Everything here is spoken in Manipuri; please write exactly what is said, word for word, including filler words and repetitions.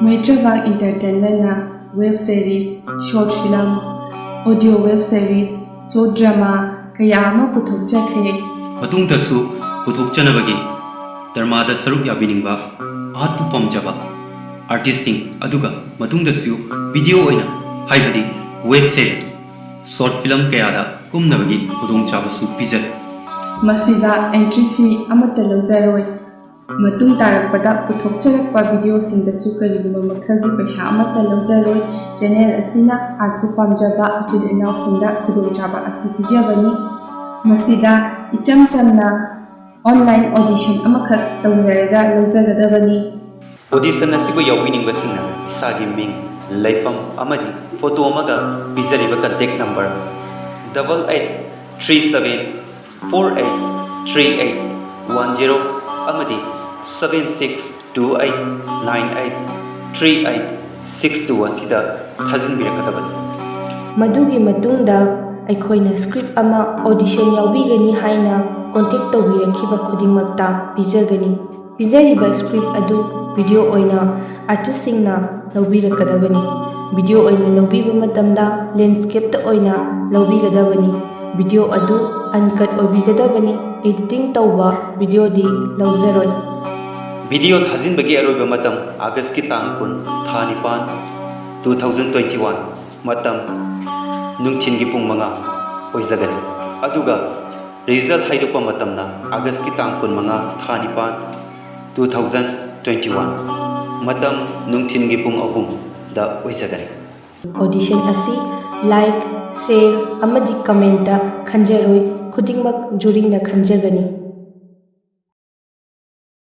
ꯃꯩꯇ꯭ꯔꯕꯥꯛ ꯏꯟꯇꯔꯇꯦꯟꯃꯦꯟꯅ web series, short film, audio web series, short drama ꯀꯌꯥ ꯑꯃ ꯄꯨꯊꯣꯛꯆꯈ꯭ꯔꯦ꯫ ꯃꯇꯨꯡꯗꯁꯨ ꯄꯨꯊꯣꯛꯆꯅꯕꯒꯤ ꯗ꯭ꯔꯃꯥꯗ ꯁꯔꯨꯛ ꯌꯥꯕꯤꯅꯤꯡꯕ, ꯑꯥꯔꯠꯄꯨ ꯄꯥꯝꯖꯕ ꯑꯥꯔꯇꯤꯁꯁꯤꯡ, ꯑꯗꯨꯒ ꯃꯇꯨꯡꯗꯁꯨ ꯚꯤꯗꯤꯑꯣ ꯑꯣꯏꯅ, ꯍꯥꯏꯕꯗꯤ ꯋꯦꯕ ꯁꯦꯔꯤꯁ, ꯁꯣꯔꯠ ꯐꯤꯂꯝ ꯀꯌꯥꯗ ꯀꯨꯝꯅꯕꯒꯤ ꯈꯨꯗꯣꯡꯆꯥꯕꯁꯨ ꯄꯤꯖꯔꯤ꯫ ꯃꯁꯤꯗ ꯑꯦꯟꯇ꯭ꯔꯤ ꯐꯤ ꯑꯃꯠꯇ ꯂꯧꯖꯔꯣꯏ꯫ ꯃꯇꯨꯡ ꯇꯥꯔꯛꯄꯗ ꯄꯨꯊꯣꯛꯆꯔꯛꯄ ꯚꯤꯗꯤꯑꯣꯁꯤꯡꯗꯁꯨ ꯀꯔꯤꯒꯨꯝꯕ ꯃꯈꯜꯒꯤ ꯄꯩꯁꯥ ꯑꯃꯠꯇ ꯂꯧꯖꯔꯣꯏ꯫ ꯆꯦꯅꯦꯜ ꯑꯁꯤꯅ ꯑꯥꯔꯠꯄꯨ ꯄꯥꯝꯖꯕ ꯏꯆꯤꯜ ꯏꯅꯥꯎꯁꯤꯡꯗ ꯈꯨꯗꯣꯡꯆꯥꯕ ꯑꯁꯤ ꯄꯤꯖꯕꯅꯤ꯫ ꯃꯁꯤꯗ ꯏꯆꯝ ꯆꯝꯅ ꯑꯣꯟꯂꯥꯏꯟ ꯑꯣꯗꯤꯁꯟ ꯑꯃꯈꯛ ꯇꯧꯖꯔꯒ ꯂꯧꯖꯒꯗꯕꯅꯤ꯫ ꯑꯣꯗꯤꯁꯟ ꯑꯁꯤꯕꯨ ꯌꯥꯎꯕꯤꯅꯤꯡꯕꯁꯤꯡꯅ ꯏꯁꯥꯒꯤ ꯃꯤꯡ, ꯂꯩꯐꯝ ꯑꯃꯗꯤ ꯐꯣꯇꯣ ꯑꯃꯒ ꯄꯤꯖꯔꯤꯕ contact number double eight three seven four eight three eight one zero ꯑꯃꯗꯤ seven six two eight nine eight three eight six two ꯑꯁꯤꯗ ꯊꯥꯖꯤꯟꯕꯤꯔꯛꯀꯗꯕꯅꯤ꯫ ꯃꯗꯨꯒꯤ ꯃꯇꯨꯡꯗ ꯑꯩꯈꯣꯏꯅ ꯁ꯭ꯀ꯭ꯔꯤꯞ ꯑꯃ ꯑꯣꯗꯤꯁꯟ ꯌꯥꯎꯕꯤꯒꯅꯤ ꯍꯥꯏꯅ ꯀꯣꯟꯇꯦꯛ ꯇꯧꯕꯤꯔꯛꯈꯤꯕ ꯈꯨꯗꯤꯡꯃꯛꯇ ꯄꯤꯖꯒꯅꯤ꯫ ꯄꯤꯖꯔꯤꯕ ꯁ꯭ꯀ꯭ꯔꯤꯞ ꯑꯗꯨ ꯚꯤꯗꯤꯑꯣ ꯑꯣꯏꯅ ꯑꯥꯔꯇꯤꯁꯁꯤꯡꯅ ꯂꯧꯕꯤꯔꯛꯀꯗꯕꯅꯤ꯫ ꯚꯤꯗꯤꯑꯣ ꯑꯣꯏꯅ ꯂꯧꯕꯤꯕ ꯃꯇꯝꯗ ꯂꯦꯟꯁꯀꯦꯞꯇ ꯑꯣꯏꯅ ꯂꯧꯕꯤꯒꯗꯕꯅꯤ꯫ ꯚꯤꯗꯤꯑꯣ ꯑꯗꯨ ꯑꯟꯀꯠ ꯑꯣꯏꯕꯤꯒꯗꯕꯅꯤ꯫ ꯑꯦꯗꯤꯇꯤꯡ ꯇꯧꯕ ꯚꯤꯗꯤꯑꯣꯗꯤ ꯂꯧꯖꯔꯣꯏ꯫ ꯚꯤꯗꯤꯑꯣ ꯊꯥꯖꯤꯟꯕꯒꯤ ꯑꯔꯣꯏꯕ ꯃꯇꯝ ꯑꯥꯒꯁꯀꯤ ꯇꯥꯡ ꯀꯨꯟ, ꯊꯥ ꯅꯤꯄꯥꯟ, two thousand twenty one꯫ ꯃꯇꯝ ꯅꯨꯡꯊꯤꯜꯒꯤ ꯄꯨꯡ ꯃꯉꯥ ꯑꯣꯏꯖꯒꯅꯤ꯫ ꯑꯗꯨꯒ ꯔꯤꯖꯜ ꯍꯥꯏꯗꯣꯛꯄ ꯃꯇꯝꯅ ꯑꯥꯒꯁꯀꯤ ꯇꯥꯡ ꯀꯨꯟꯃꯉꯥ, ꯊꯥ ꯅꯤꯄꯥꯟ, two thousand twenty one꯫ ꯃꯇꯝ ꯅꯨꯡꯊꯤꯜꯒꯤ ꯄꯨꯡ ꯑꯍꯨꯝꯗ ꯑꯣꯏꯖꯒꯅꯤ꯫ ꯑꯣꯗꯤꯁꯟ ꯑꯁꯤ ꯂꯥꯏꯛ, ꯁꯦꯌꯔ ꯑꯃꯗꯤ ꯀꯃꯦꯟꯇ ꯈꯟꯖꯔꯣꯏ, ꯈꯨꯗꯤꯡꯃꯛ ꯖꯨꯔꯤꯅ ꯈꯟꯖꯒꯅꯤ꯫